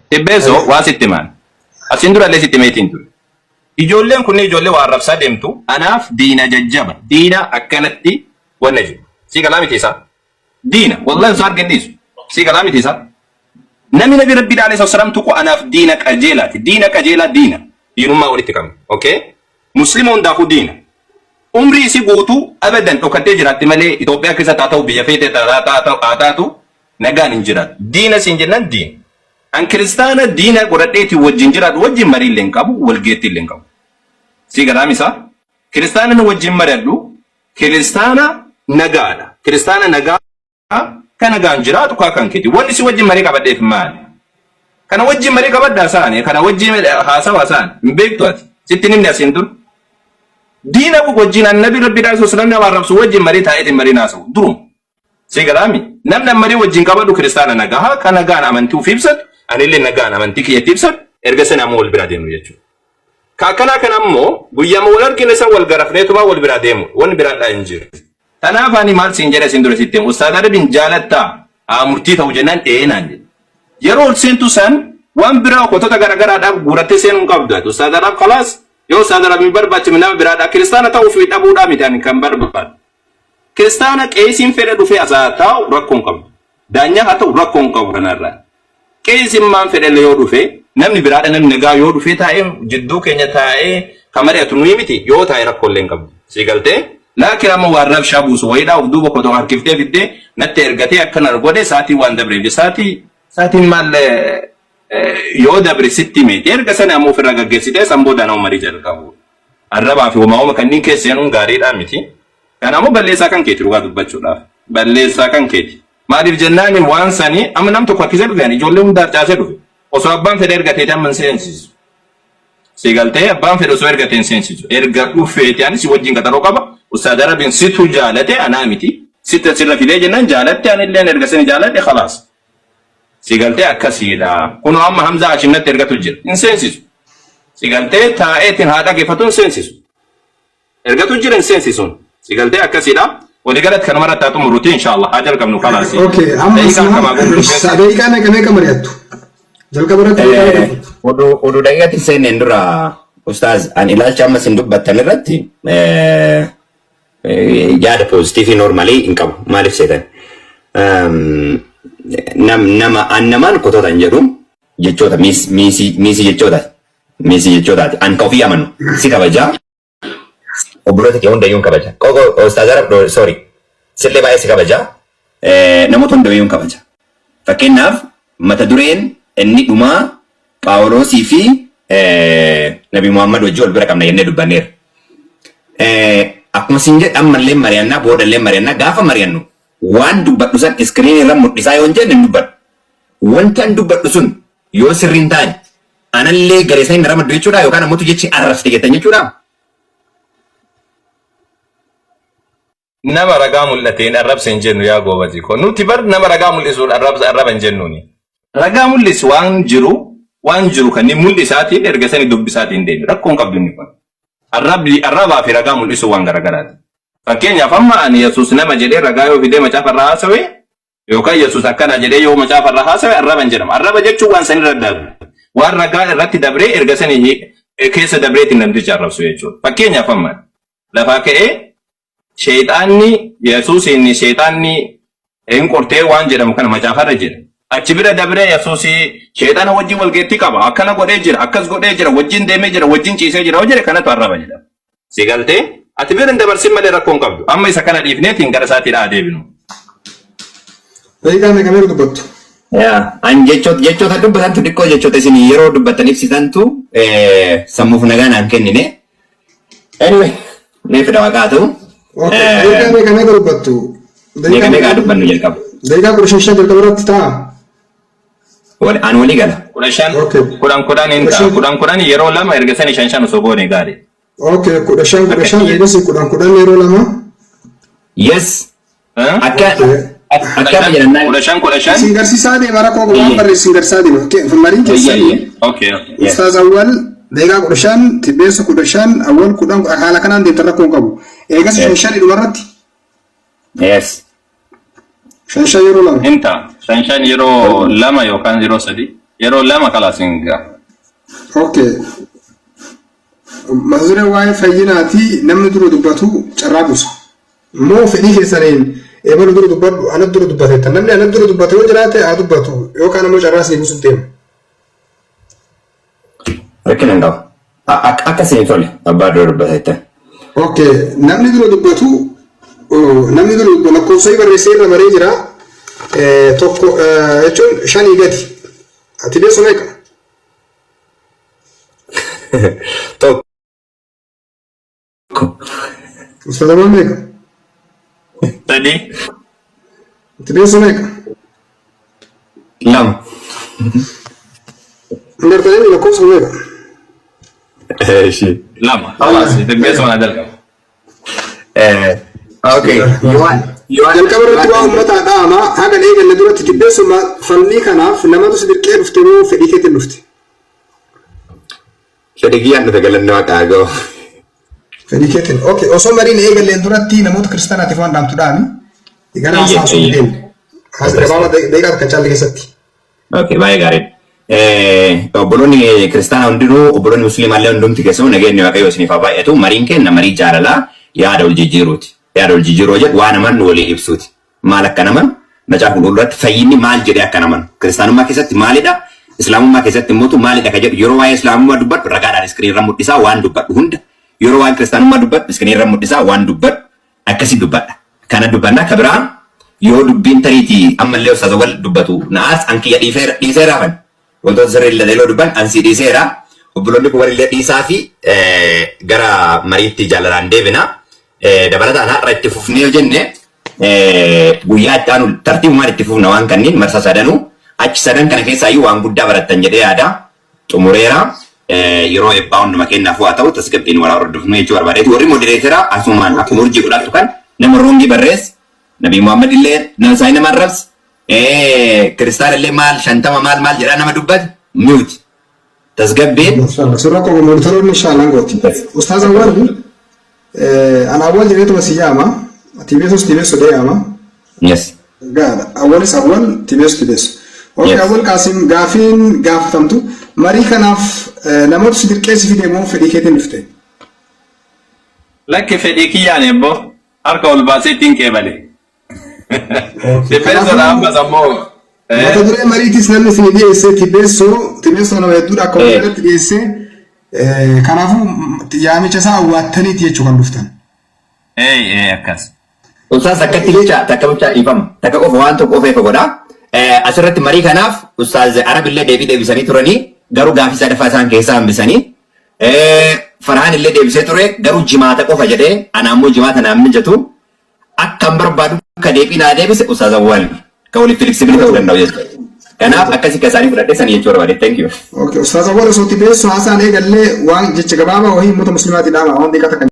Tibbeessoo waa sitti himaan. Asiin durallee sitti himeetiin ture. Ijoolleen kunneen ijoollee waa arrabsaa deemtu anaaf diina jajjaba. Diina akkanatti wanna jiru. Sii galaa miti isaa. Diina wallahi osoo arge hin dhiisu. Sii galaa miti isaa. Namni nabi rabbi alayhi salaam tuqu anaaf diina qajeelaati. Diina qajeelaa diina. Diinummaa walitti qabna. Okay? Muslima hundaafuu diina. Umrii isii guutuu abadan dhokattee jiraatti malee Itoophiyaa keessatti haa ta'u biyya feete haa taatu nagaan hin jiraattu. Diina siin jennaan diina. An kiristaana diina godhadheetiin wajjin jiraadhu wajjin marii illee hin qabu walgeettii illee hin qabu. Sii galaam isaa? Kiristaana nu wajjin mari'adhu kiristaana nagaadha. Kiristaana nagaa ka nagaan jiraatu kaa kan keeti. Wanni si wajjin marii qabadheef maali? Kana wajjin marii qabadhaa saani kana wajjin haasawaa saani hin beektu ati. Sitti nimni asiin dur. Diina wajjin annabi rabbi dhaa sallam nama arrabsu wajjin marii taa'eetiin marii naasawu duruma. Si galaami namni an marii wajjin qabadhu kiristaana nagaha ka nagaan amantii ofii ibsatu anillee nagaan amantii kiyyatti ibsatu erga sana ammoo wal biraa deemnu jechuudha. Ka akkanaa kana ammoo guyyaama wal argine san wal garafneetuma wal biraa deemu wanni biraadhaa hin jiru. Tanaaf ani maal siin jedhe isin dura sitti himu Ustaaz Arabiin jaalattaa haa murtii ta'u jennaan ee naan jedhe. Yeroo ol seentu san waan biraa wantoota garaagaraadhaaf guurattee seenuu hin qabdu ati Ustaaz Arab kalaas yoo Ustaaz Arab hin barbaachifne nama biraadhaa kiristaana ta'uu fi dhabuudhaa miti ani kan barbaadu. Kiristaana qeesiin fedhe dhufee as haa taa'u rakkoo hin qabdu. Daanyaa haa ta'u rakkoo hin qabu kanarraa. Qeesiin maan fedhellee yoo dhufe namni biraadha namni nagaa yoo dhufee taa'ee jidduu keenya taa'ee kan mari'atu nuyi miti yoo taa'e rakkoo illee hin qabdu. Sii galtee? Laakiin amma waan rabshaa buusu wayiidhaa of duuba kotoo harkiftee fiddee natti ergatee akkana godhe sa'aatii waan dabreef sa'aatii sa'aatiin maal yoo dabre sitti himeti erga sana ammoo ofirraa gaggeessitee san booda nama marii jalqabu. Arrabaa fi homaa homa kanneen keessa seenuun gaariidhaa miti. Kana ammoo balleessaa kan keeti dhugaa dubbachuudhaaf. Balleessaa kan keeti. Maaliif jennaan waan sanii amma nam tokko harkisee dhufe ani ijoollee hunda harcaasee dhufe. Osoo abbaan fedhe ergateeti amma hin seensisu. Si galtee abbaan fedhe osoo ergatee hin seensisu. Erga dhufeeti ani si wajjin qaxaroo qaba. Ustaad Arabiin situ jaalate anaa miti. Sitti asirra fidee jennaan jaalatte anilleen erga sani jaaladhe khalaas. Si galtee akkasiidha. Kunoo amma Hamzaa Hashim natti ergatu jira. Hin seensisu. Si galtee taa'eetiin haa dhageeffatu hin seensisu. Ergatu jira hin seensisuun. Si galtee akkasiidha. Waliigalatti kanuma irratti haa xumuruti inshallah. Haa jalqabnu kalaasi. Okay, amma Daqiiqaa akkamaa guutuu keessa. daqiiqaa meeqa meeqa mari'attu? Jalqaba irratti daqiiqaa meeqa mari'attu? Oduu oduu daqiiqatti seenneen dura ustaaz an ilaalcha amma isin dubbattan irratti yaada poozitiivii noormaalii hin qabu. Maaliif seetan? Nama an namaan kotoota hin jedhu jechoota miisii miisii jechoota miisii jechootaati. An ka ofii amanu si kabajaa. Obboloota kee hundayyuu hin kabaja. Qoqo ustaaz Arab sorry. Sillee baay'ee si kabaja. Namoota hundayyuu hin kabaja. Fakkeenyaaf mata dureen inni dhumaa Phaawuloosii fi Nabi Muhammad wajjin wal bira qabna jennee dubbanneerra. Akkuma siin jedhe ammallee mari'annaa boodallee mari'annaa gaafa mari'annu waan dubbadhu san iskiriinii irra mul'isaa yoo hin jenne hin dubbadhu. Wanti an dubbadhu sun yoo sirrii hin taane anallee garee san hin ramaddu jechuudha yookaan ammoo jechi arrabsite jettan jechuudha. Nama ragaa mul'ateen arrabsa hin jennu yaa goobazi koo. Nuti bar nama ragaa mul'isuun arrabsa arraba hin jennuuni. Ragaa mul'isi waan jiru waan jiru kan inni mul'isaatiin erga sani dubbisaatiin deemi. Rakkoo hin qabdu inni kun. Arrabni arrabaa fi ragaa mul'isuu waan garagaraati. Fakkeenyaaf amma ani Yesuus nama jedhee ragaa yoo fidee macaafa irraa haasawe yookaan Yesuus akkana jedhee yoo macaafa irraa haasawe arraba hin jedhamu. Arraba jechuun waan sanirra darbe. Waan ragaa irratti dabree erga sani keessa dabreetiin namticha arrabsu jechuudha. Fakkeenyaaf amma lafaa ka'ee Sheexaanni Yesuusiin sheexaanni hin qortee waan jedhamu kana macaafarra jira. Achi bira dabree Yesuusii sheexaana wajjin walgeettii qaba. Akkana godhee jira, akkas godhee jira, wajjin deemee jira, wajjin ciisee jira yoo jedhe kanatu arraba jedhama. Si galtee ati bira hin dabarsin malee rakkoo hin qabdu. Amma isa kana dhiifneetiin gara isaatii dhaa deebinu. Daqiiqaa meeqa meeqa dubbattu? Yaa, an jechoota jechoota dubbatantu xiqqoo jechoota isin yeroo dubbattan ibsitantu sammuuf nagaa naan kennine. Anyway, mee fedha waaqaa haa ta'u. Okay, daqiiqaa meeqa meeqa dubbattu? Meeqa meeqa dubbannu jalqaba? Daqiiqaa 15 jalqaba irratti ta'a. An walii gala. 15 Okay. 10 10 hin ta'a. 10 10 yeroo lama erga sani shan shan osoo goone gaarii. Okay, 15 15 eegas 10 10 yeroo lama. Yes. Akka Okay. akka amma jedhan 15 15. Isin garsiisaa deema rakkoo qabu waan barreessu isin garsiisaa deema. Okay, mariin keessanii Okay. Yes. Ustaaz Awwal daqiiqaa 15, Tibbeessa 15, Awwal 10 haala kanaan deemtan rakkoo hin qabu. Eegas Yes. shan shan dhumarratti Yes. shan shan yeroo lama. Hin ta'a. Shan shan yeroo lama yookaan yeroo sadi. Yeroo lama kalaas hin gaa. Okay. Mata dureen waa'ee fayyinaati, namni dura dubbatu carraa buusa. Moo fedhii keessaniin eebalu dura dubbadhu, ana dura dubbateetta. Namni ana dura dubbate yoo jiraate haa dubbatu, yookaan ammoo carraa isinii buusuuf deema. Rakkina hin qabu. Akka isinii tole abbaa dura dubbateettan. Okay, namni dura dubbatu, namni dura dubbatu lakkoofsa barreessee irra maree jira. Tokko jechuun shanii gadi. Ati beesu meeqa? Tokko. Ustaaz meeqa? 3. Ati beesu meeqa? 2. Hin gartanii lakkoofsa meeqa? Eeshi. 2. Kalaas beesu na jalqaba. Okay. Yohaan. Jalqaba irratti waa uummataa dhaama haga eegalle duratti, tibbeessuma falmii kanaaf namatu si dirqee dhufte moo fedhii keetiin dhufte? Fedhii kiyyaan dhufe, galanni Waaqaa ga'u. Fedhii keetiin. Okay, osoo mariin eegalleen duratti namoota kiristaanaatiif waan dhaamtu dhaami. Gara Eeyyee, haasoo eeyyee. deemne. Gabaabaa daqiiqaa takka caalle keessatti. Okay, baay'ee gaariidha. Obboloonni kiristaanaa hundinuu, obboloonni musliimaallee hundumti keessanuu, nageenyi Waaqayyoo isiniif haa baay'atu. Mariin kenna marii jaalalaa, yaada wal jijjiiruuti. Yaada wal jijjiiruu jedhu waan amannu walii ibsuuti. Maal akka naman Macaafa Qulqulluu irratti fayyinni maal jedhee akka naman, kiristaanummaa keessatti maalidha, islaamummaa keessatti immoo maalidha ka jedhu, yeroo waa'ee islaamummaa dubbadhu ragaadhaan screen irra mul'isaa waan dubbadhu hunda, yeroo waan kiristaanummaa dubbadhu screen irra mul'isaa waan dubbadhu akkasi dubbadha. Kana dubbannaa ka biraa yoo dubbiin tariitii ammallee ustaaza wal dubbatu na'aas an kiyya dhiiseera hafan. Wantoota sirrii illee yeroo dubban an si dhiiseera. Obboloonni kun walillee dhiisaa fi gara mariitti jaalalaan deebina. Dabalataan har'a itti fufnee yoo jenne, guyyaa itti aanu tartiibumaan itti fufna, waan kanneen marsa sadanuu achi sadan kana keessaa iyyuu waan guddaa barattan jedhee yaada. Xumureera. Yeroo eebbaa hunduma kennaaf haa ta'u, tasgabbiin walaa hordofnu jechuu barbaadeeti. Warri moderator asumaan akkuma urjii godhattu kan nama wrong barreesse, Nabii Muhammad illee nama isaanii nama arrabse, kiristaana illee maal 50 maal maal jedhaa nama dubbate mute. Tasgabbiin. Sirra qofa moderatoroonni inshaallah gooti. Ustaaz Awwal, ana Awwal jedheetuma si yaama. Tibeesos Tibeeso dhee yaama. Yes. Gaadha. Awwalis Awwal, Tibeesu Tibeesu. Okay, Yes. Awwal Qaasim, gaafiin gaafatamtu marii kanaaf namoota si dirqee si fide moo fedhii keetiin dhufte? Lakki, fedhii kiyyaan eebbo harka ol baasee ittiin qeebale. Tibeessoodha ammas ammoo. Mata duree mariitis namni isin dhiyeesse Tibeessoo, Tibeessoo nama hedduudha akka walirratti dhiyeesse. Kanaafuu yaamicha isaa awwaattaniiti jechuu kan dhuftan. Ee, akkas. Ustaaz, takkatti jecha takka jecha, dhiifama. Takka qofa, waan tokko qofa efa godha. Asirratti marii kanaaf Ustaaz Arab illee deebii deebisanii turanii, garuu gaafii sadaffaa isaan keessaa hambisanii. Farhaan illee deebisee ture, garuu jimaata qofa jedhee, ana ammoo jimaata naan mijatu. Akka hin barbaadu akka deebii naa deebise Ustaaz Awwal ka waliif flexible ta'uu danda'u jechuudha. Kanaaf akkasii akka isaanii fudhadhee sanii jechuu barbaade. Thank you. Okay, Ustaaz Awwal, osoo Tibeessoo haasaan eegallee waan jecha gabaabaa wahii uummata muslimaatii dhaama waan beekaa takka.